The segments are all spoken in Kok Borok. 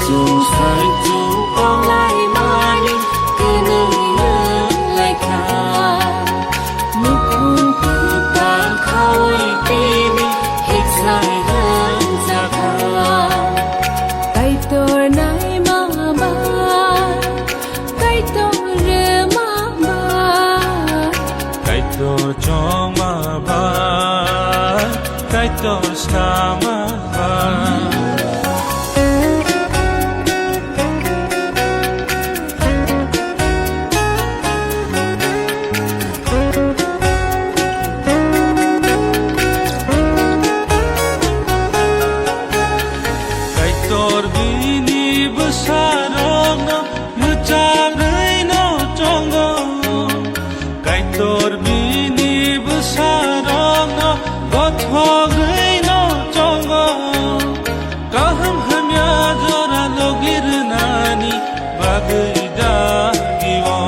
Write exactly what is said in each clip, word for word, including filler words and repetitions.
Chwng sai chwng tonglaimani kwnwi wnglaikha. Nukhung kwtal khaui tini hiksai rwngjakha. Kaitor naima ba, Kaitor rwma ba, Kaitor chongma ba, Kaitor snama ba. Kaitor bini bwsarokno mwcharwi no chongo. Kaitor bini bwsarokno gothogwi no chongo. Kaham hamya jora logi rwnani bagwi dagio.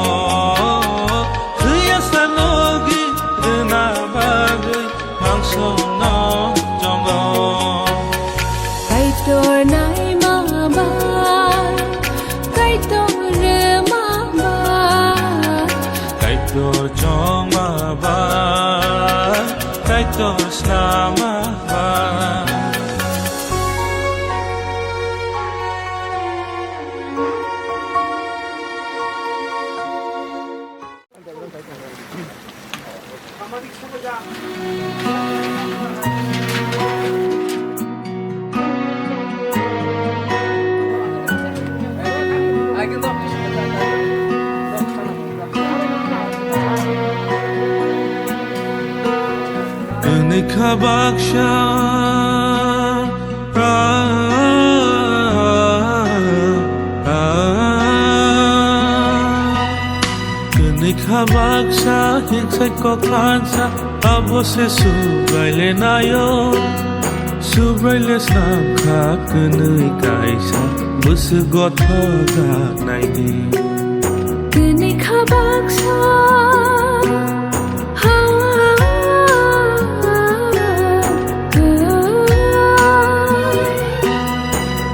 Thwiya sa logi rwna bagwi mangso no chongo. Kaitor naima ba, Kaitor rwma ba, Kaitor chongma ba, Kaitor snama ba. Kwnwi kha baksa, kwnwi kha baksa, hingsai kok thansa, abo se Subraile naio. Subraile sam kha kwnwi kaisa, bwswk gothok jak nai di. Kwnwi kha baksa, ha,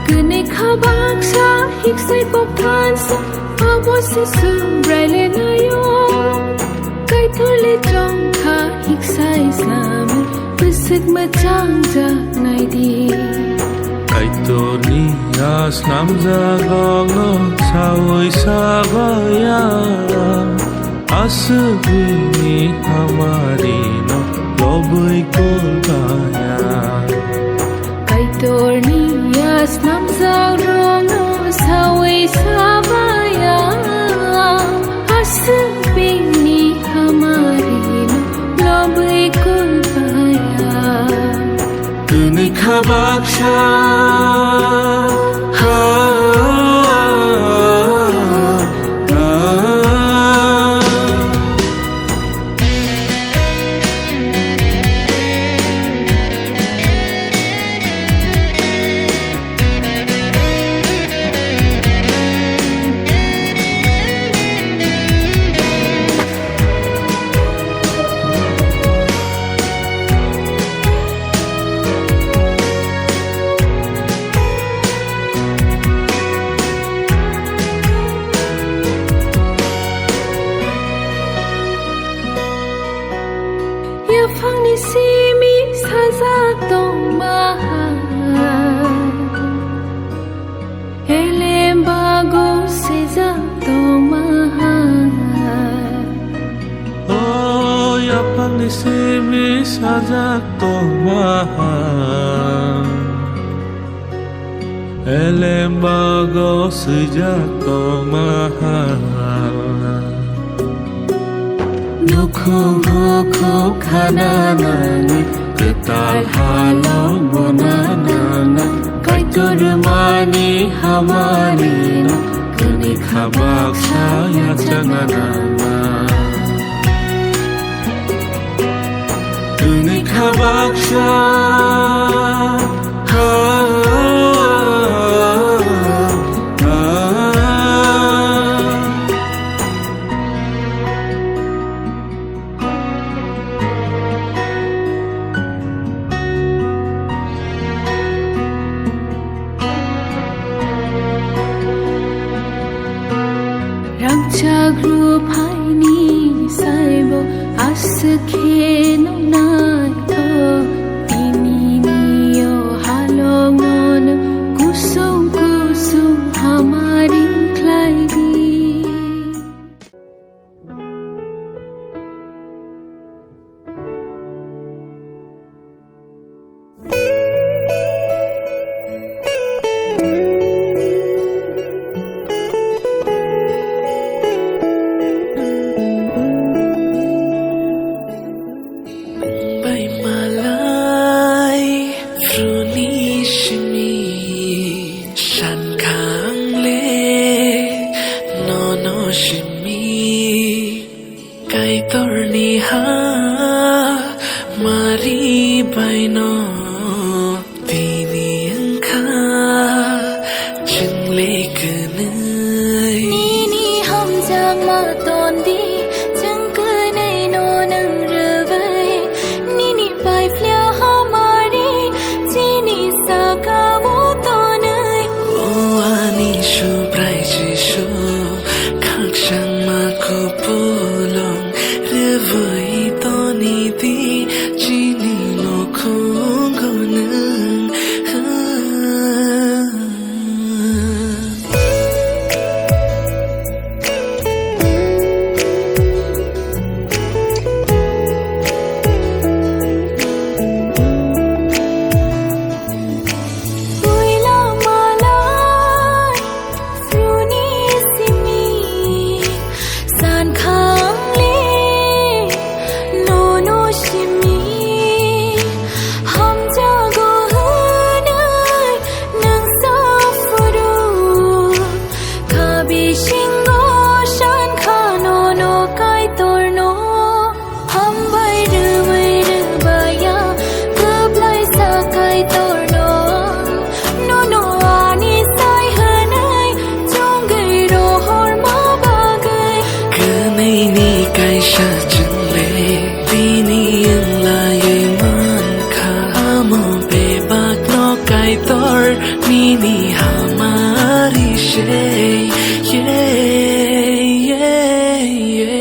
kwnwi kha baksa, hiksai kok thansa, abo se Subraile naio. Kaitorle chong kha hiksai snamwi, bwswk mwchang jak nai di. Kaitorni a snamjak rokno saui sabaya, aswk bini hamarino lobwi kul kaya. Kaitorni a snamjak rokno saui sabaya, aswk bini hamarino lobwi kul kaya. Kwnwi kha baksa, ha, ha, ha. Yaphangni simi sajak tongma hai, elem bago sijak tongma hai. O yaphangni simi sajak tongma hai. Elem bago swijak tongma ha. Nukhung hukhung khana nangwi, kwtal halong bona nangna. Kaitor mani hamarino, kwnwi kha baksa yachana nangna. Kwnwi kha baksa. Ruphaini saibo aswk kheno naithok, tinini o halokno nwng kusung kusung hamari khlai di. Bai malai fruni simi san kang le nono simi. Kaitorni ha mari baino tini wngkha chwngle kwnwi. Nini hamjakma tondi chwng kwnwi no nwng rwwi. Nini paiphlya hamari chini saka o tonwi. O ani Subrai Jisu, khakchangma kupulung rwui toni di chini nukhungo nwng. Puila malai fruni simi, san kang le nono simi, hamjago hwnwi nwng sa phuru, kha bisingo san kha nono Kaitorno. Hambai rwui rwbaiya, kwplaisa Kaitorno ang, nono ani sai hwnwi chongwi rohorma bagwi. Kwnwini kaisa chwngle, bini wnglaiwi mankha, amo bebakno Kaitor nini hamari se, ye, ye, ye.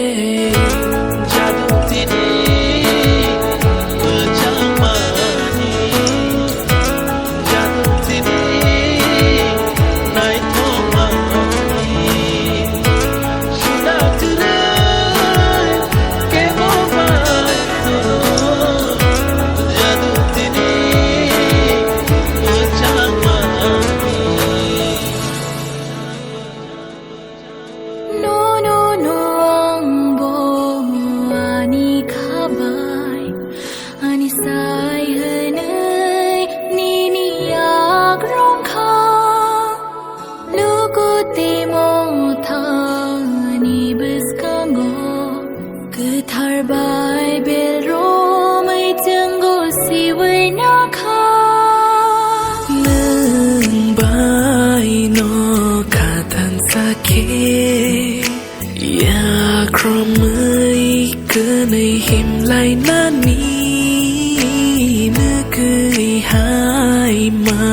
Nono no ang bo ani khabai, ani sai hwnwi nini yak rwngkha. Luku twi Mothani bwskango, kwthar Baibel romwi chwngno siwi nakha. Nwng bai no kha thansa khe, yakromwi kwnwi himlainani nugwi hai ma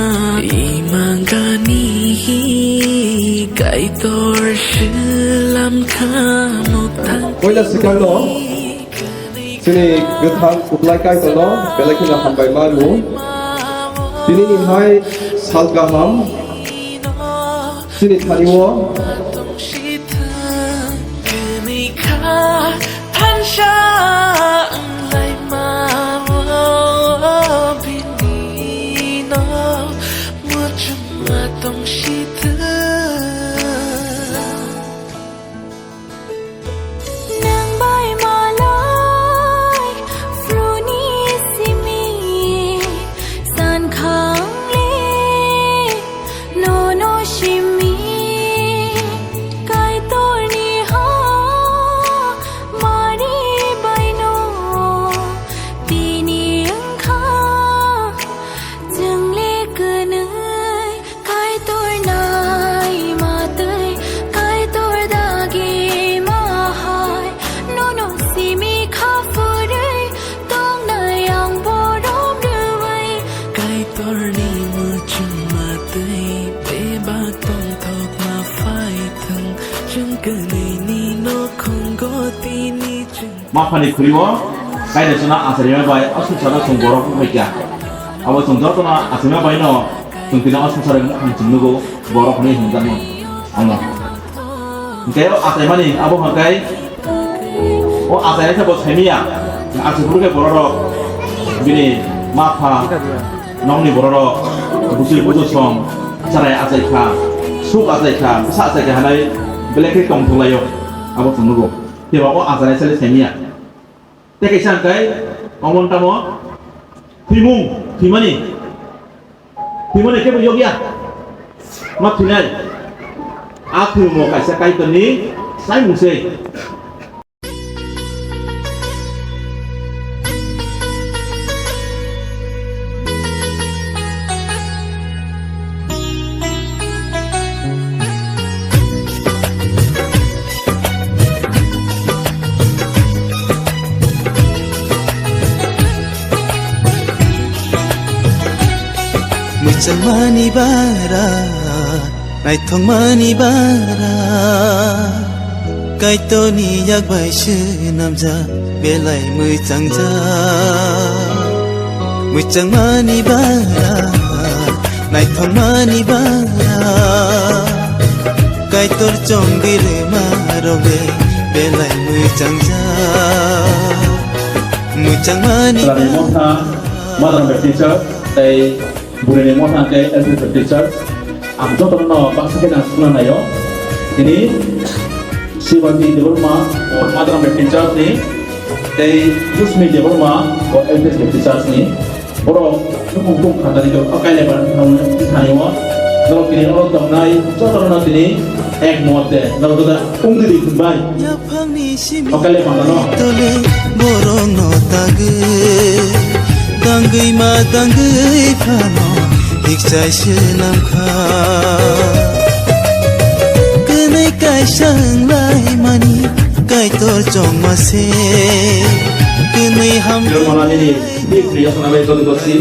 imangani Kaitor slam kha mukthang. Poila swkangno chini kwthang kuplai Kaitorno belai kheno hambai ma rwo. Tinini hai sal kaham chini thani-o. Thansa wnglaima o bini no muchungma tong sithwng. Nang bai malai fruni simi, san khangle nono simi, Kaitorni ha mari baino tini wngkha chwngle kwnwi. Kaitor naima twi, Kaitor dagima hai, nono simi kha phurwi tongnai ang borom rwui. Kaitorni muchungma twi bebak tongthokma phai thwng, chwng kwnwini Maphani khuri o kaida chwngno achaima bai o swngcharo chwng borok wngkha. Abo chwng jotono achaima bai no chwng tini o swngcharo mukhang chwng nugo borok hwnwi hwnjakma omo. Hwnkhe o achaimani abo hwnkhai o achainai sabo saimanya achai phuru khe borok rok bini mapha nokni borok rok bwswi bwswsong chwrai achaikha, suk achaikha, bwsa achaikha hwnwi belai khe tongthok laio abo chwng nugo. Phiya ba o achainai sale saimanya. Tei kaisa hwnkhe omo tamo thwimung, thwimani, thwimani kebo yokya, ma thwinai. A thwimo kaisa Kaitorni saimung se. Mwchangmani bara, naithokmani bara, Kaitorni yak bai swnamjak belai mwchangjak. Mwchangmani bara, naithokmani bara, Kaitor chongwi rwma rok le belai mwchangjak. Mwchangmani Chwraini bara. Motha, Mother of the Teacher, tei Burini motha hwnkhe L P Baptist Church. Ang jotono baksa khe nang sukna naio. Tini Shivaji Debbarma o Madram Baptist Church ni, tei Yusmi Debbarma o L P S Baptist Church ni. Borok nukhung kum khatani khe kok kailai bar thangwi thanio. Norok tini oro tongnai jotono tini ek mot de norok da ungdi di bai. Kok kailai panda no. Tole borok no tangwi, tangwi ma tangwi phano hikchai se namkha. Kwnwi kaisa wng lai mani Kaitor chongma se, kwnwi ham. Jormana nini bikri yasana bai jodi gosi.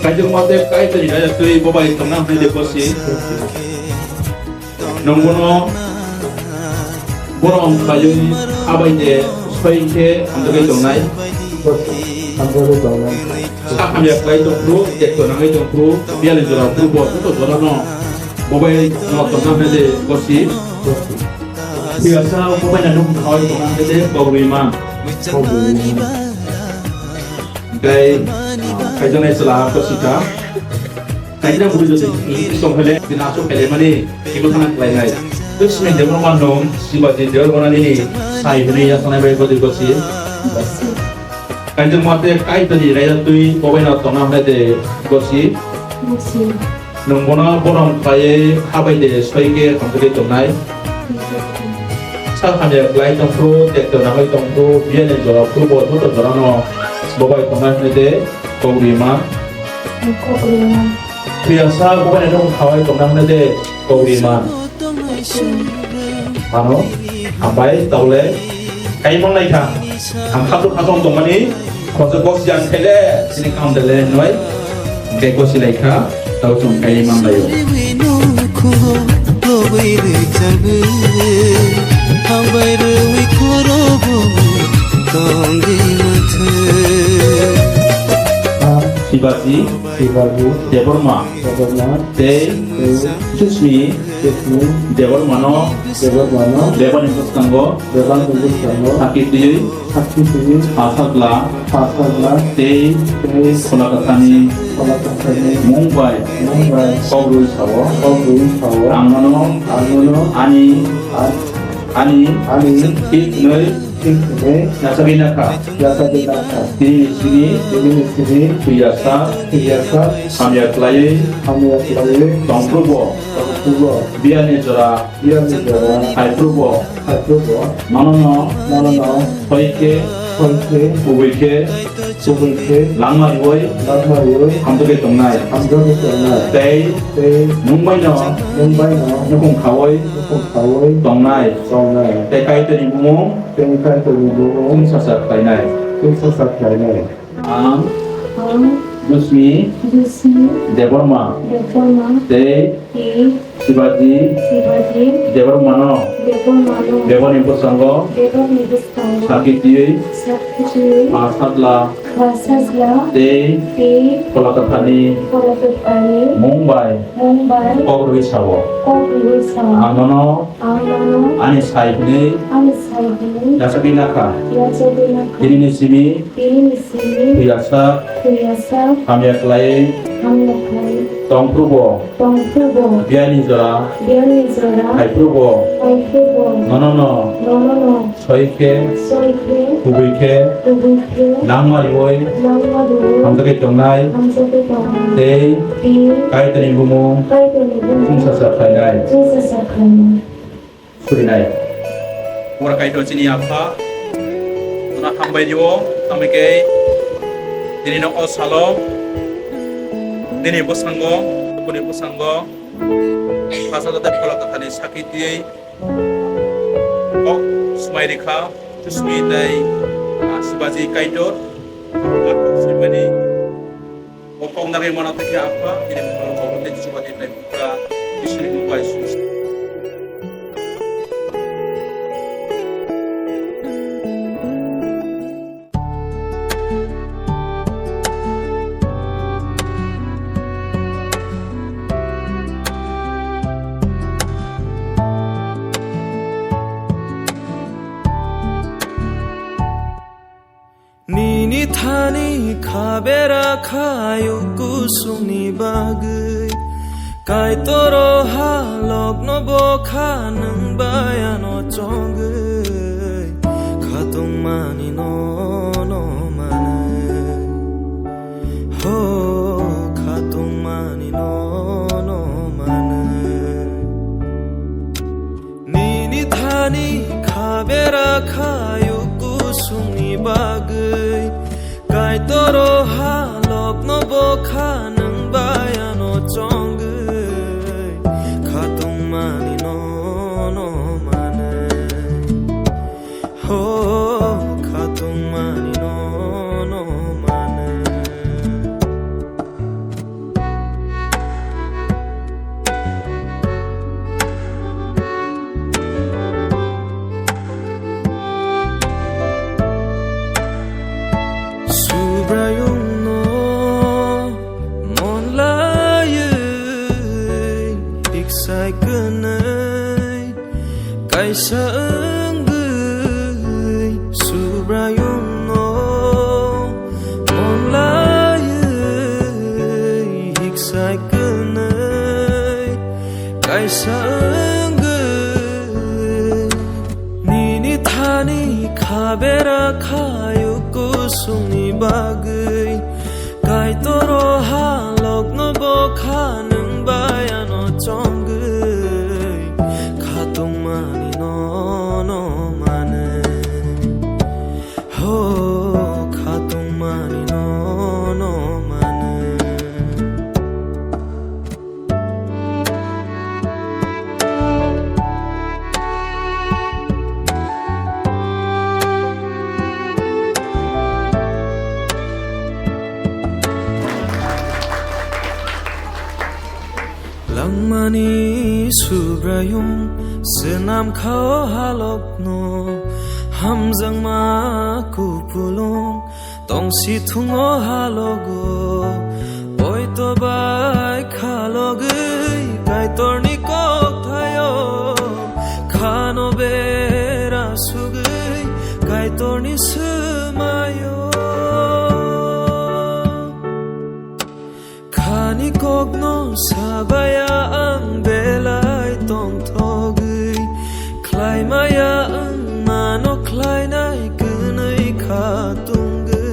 Kaitor mate Kaitor ni daya twi bobai tongna hwnwi de gosi. Nwng bono borom khlaiwi abai de soi khe hamjagwi tongnai. Hamjagwi tongnai. Sa hamya khlai tongphuru, tekto nangwi tongphuru, biyali jora phuru bo joto jorano bobai no tongna hwnwi de gosi. Siyasa bobai na nuk khawai tongna hwnwi de kogwi man. Kogwi man. Tei, ah, kaijaknai chwla Kosika. Kaijak bwrwi jotoni tong phele, bini aswk kailaimani twibo thana khlainai. Tei Simi Debbarma nwng Shivaji Debbarma nini sai hwnwi yasaknai bai godi gosi. Kaijak mate Kaitorni raida twi bobaino tongna hwnai de gosi. Nwng bono borom khlaiwi habai de soi khe hamjagwi tongnai. Sa hamya khlai tongphuru, tekto nangwi tongphuru, biyani jora phuru bo joto jorano bobai tongnai hwnwi de kogwi ma. Kogwi ma. Phiya sa bobaino nung khawai tongnai hwnwi de kogwi ma. Ano, hambai, taule, kai mang lai kha. Ang khapru khasong tongmani, khoroksa box yang khele, sini kam dele, noi. Hingke gosi lai kha, tau chwng kai mang lai o. Shivaji, Shivaji, Debbarma, Debbarma, tei, tei, Susmi, Susmi, Debbarmano, Debbarmano, Bebani bwskango, Bebani bwskango, sakhi twiwi, sakhi twiwi, Pha Sajla, Pha Sajla, tei, tei, Phola Kwthani, Phola Kwthani, mung bai, mung bai, kok rwi sao, kok rwi sao, ang nono, ang nono, ani, an-, ani, ani, thik hwnwi, thik hwnwi, yachagwi nakha, yachagwi nakha, tini simi, tini simi, thwiyasa, thwiyasa, hamya khlaiwi, hamya khlaiwi, tongphrubo, tongphrubo, biyani jora, biyani jora, haiphrubo, haiphrubo, nonono, nonono, soi khe, soi khe, kubui khe, kubui khe, langma riwi, langma riwi, hamjagwi tongnai, hamjagwi tongnai, tei, tei, nwng baino, nwng baino, nukhung khawi, nukhung khawi, tongnai, tongnai, tei Kaitorni bumung, tei Kaitorni bumung, chwngsacha khlainai, chwngsacha khlainai. Ang, ang, Dusmi, Dusmi, Debbarma, Debbarma, tei, tei, Shivaji, Shivaji, Debbarmano, Debbarmano, Beboni bwskango, Beboni bwskango, sakhi twiwi, sakhi twiwi, pha sajla, pha sajla, tei, tei, Phola Kwtharni, Phola Kwtharni, mung bai, mung bai, kok rwui sao. Kok rwui sao. Ang nono, ang nono, ani sai hwnwi, ani sai hwnwi, yachagwi nakha. Yachagwi nakha. Tinini simi, tinini simi, thwiyasak, thwiyasak, hamya khlaiwi, hamya khlaiwi, tongphrubo, tongphrubo, biyani jora, biyani jora, haiphrubo, haiphrubo, nonono, nonono, soi khe, soi khe, kubui khe, kubui khe, nangma riwi, nangma riwi, hamjagwi tongnai, hamjagwi tongnai, tei, tei, Kaitorni bumung, Kaitorni bumung, chwngsacha khlainai, chwngsacha khlainai. Surinai. Ora Kaitor chini Apha, nono hambai rio, tamo khe nini no o salo, nini bwskango, boni bwskango, pha sajla tei Phola Kwtharni sakhi twiwi kok swmai rikha, Susmi tei, ah, Shivaji Kaitor, ah, kok swmani O kok nagwi mano tei khe Apha, bini bumung Baba tei Chubachu tei Phutra, Iswrni bumung bai sui. Nini thani kha bera khaio kusungni bagwi. Kaitor o halokno bo kha nwng bai ano chongwi. Khatungmani nono manwi. Ho khatungmani nono manwi. Nini thani kha bera khaio kusungni bagwi. Kaitor o halokno bo kha nwng bai ano chongwi. Khatungmani nono manwi. Ho khatungmani nono manwi. Subraiyungno mon laiwi iksai kwnwi kaisa wngwi Subraiyungno mon laiwi hiksai kwnwi kaisa wngwi nini thani kha bera khaio kusungni bagwi. Kaitor o halokno bo kha nwng bai ano chongwi. Khatungmani nono manwi. Ho khatungmani nono manwi. Langmani Subraiyung swnam kha o halokno, hamjakma kupulung tongsi thung o halogo. Poito bai khalogwi Kaitorni kokthaio, khano bera sugwi Kaitorni swmaio. Khani kokno sabaya ang belai tongthogwi, khlaimaya ang mano khlainai kwnwi kha tongwi.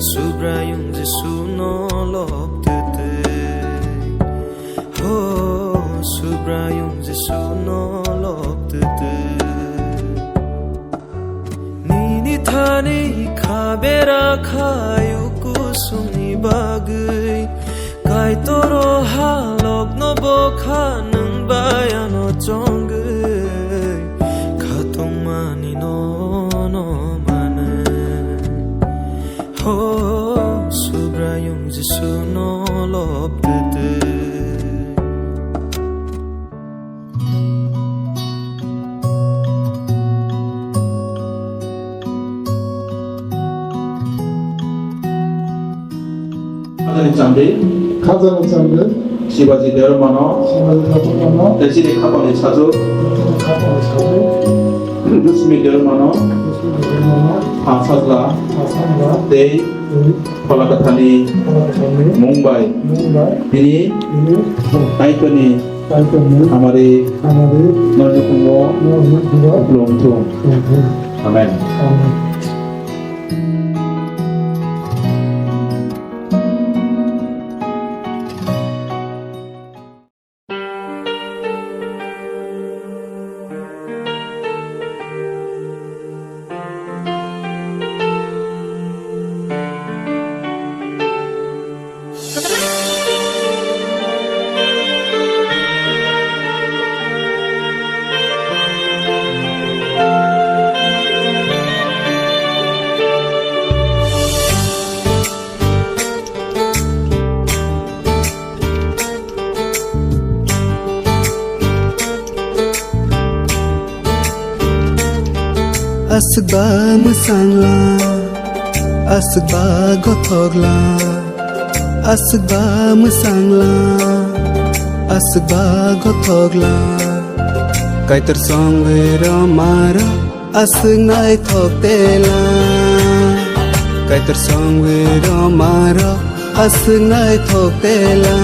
Subraiyung Jisuno lobtwtwi, ho Subraiyung Jisuno lobtwtwi. Nini thani kha bera khaio kusungni bagwi. Kaitor o halokno bo kha nwng bai ano chongwi. Khatungmani nono manwi. Ho Subraiyung Jisuno lobtwtwi. Chandi. Khajana Chandi. Shivaji Debbarmano. Shivaji Debbarmano. Tei chini khapangni sajwk. Khapangni sajwk. Dusmi Debbarmano. Dusmi Debbarmano. Pha sajla. Pha sajla. Tei. Tei. Phola Kwtharni. Phola Kwtharni. Mung bai. Mung bai. Bini. Bini. Kaitorni. Kaitorni. Hamari. Hamari. Norokni phungo. Norokni phungo. Kupulung thung. Kupulung thung. Amen. Amen. Aswk ba mwsangla, aswk ba gothokla, aswk ba mwsangla, aswk ba gothokla. Kaitor songwi rwmaro aswk naithok tela. Kaitor songwi rwmaro aswk naithok tela.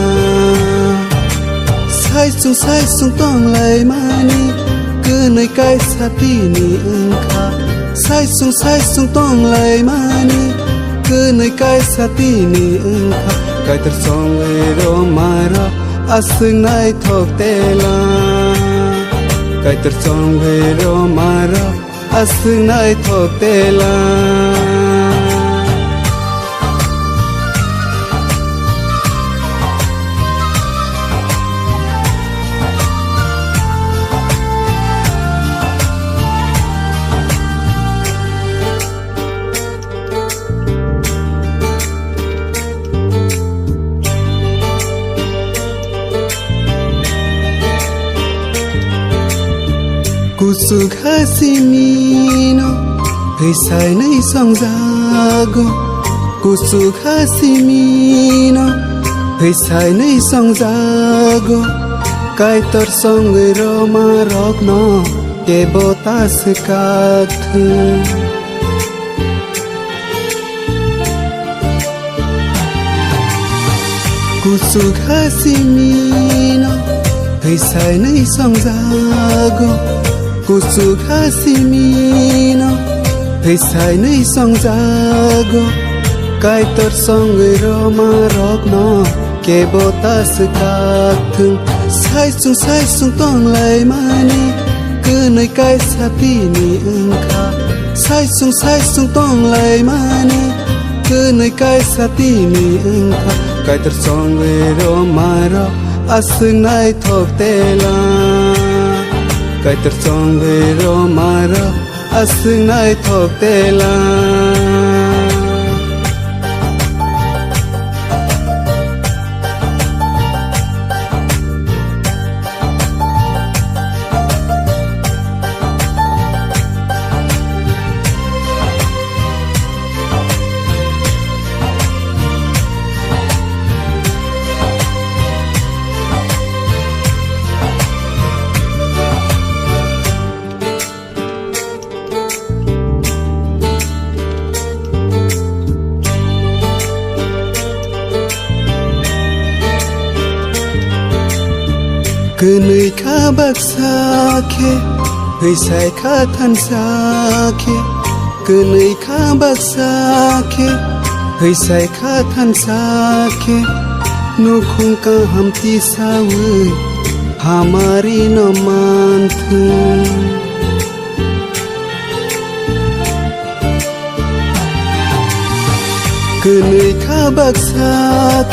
Saisung saisung tonglaimani kwnwi kaisa tini wngkha. Saisung saisung tonglaimani kwnwi kaisa tini wngkha. Kaitor songwi rwmaro aswk naithok tela. Kaitor songwi rwmaro aswk naithok tela. Kuchuk ha simino hwisainwi songjago, kuchuk ha simino hwisainwi songjago, Kaitor songwi rwmarokno kebo ta swkakthwng. Kuchuk ha simino hwisainwi songjago, kuchuk ha simino hwisainwi songjago, Kaitor songwi rwmarokno kebo ta swkakthwng. Saisung saisung tonglaimani kwnwi kaisa tini wngkha. Saisung saisung tonglaimani kwnwi kaisa tini wngkha. Kaitor songwi rwmarok aswk naithok tela. Kaitor songwi rwmarok aswk naithok tela. Kwnwi kha baksa khe, hwisai kha thansa khe. Kwnwi kha baksa khe, hwisai kha thansa khe. Nukhung kaham tisawi hamari no manthung. Kwnwi kha baksa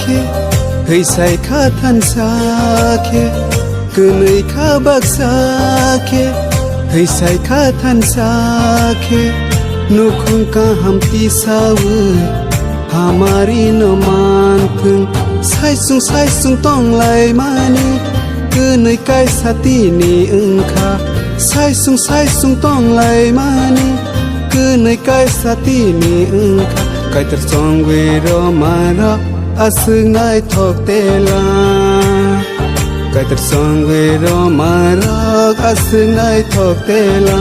khe, hwisai kha thansa khe. Kwnwi kha baksa khe, hwisai kha thansa khe. Nukhung kaham tisawi hamari no manthung. Saisung saisung tonglaimani kwnwi kaisa tini wngkha. Saisung saisung tonglaimani kwnwi kaisa tini wngkha. Kaitor songwi rwmarok Aswk naithok tela, Kaitor songwi roma rok aswk naithok tela.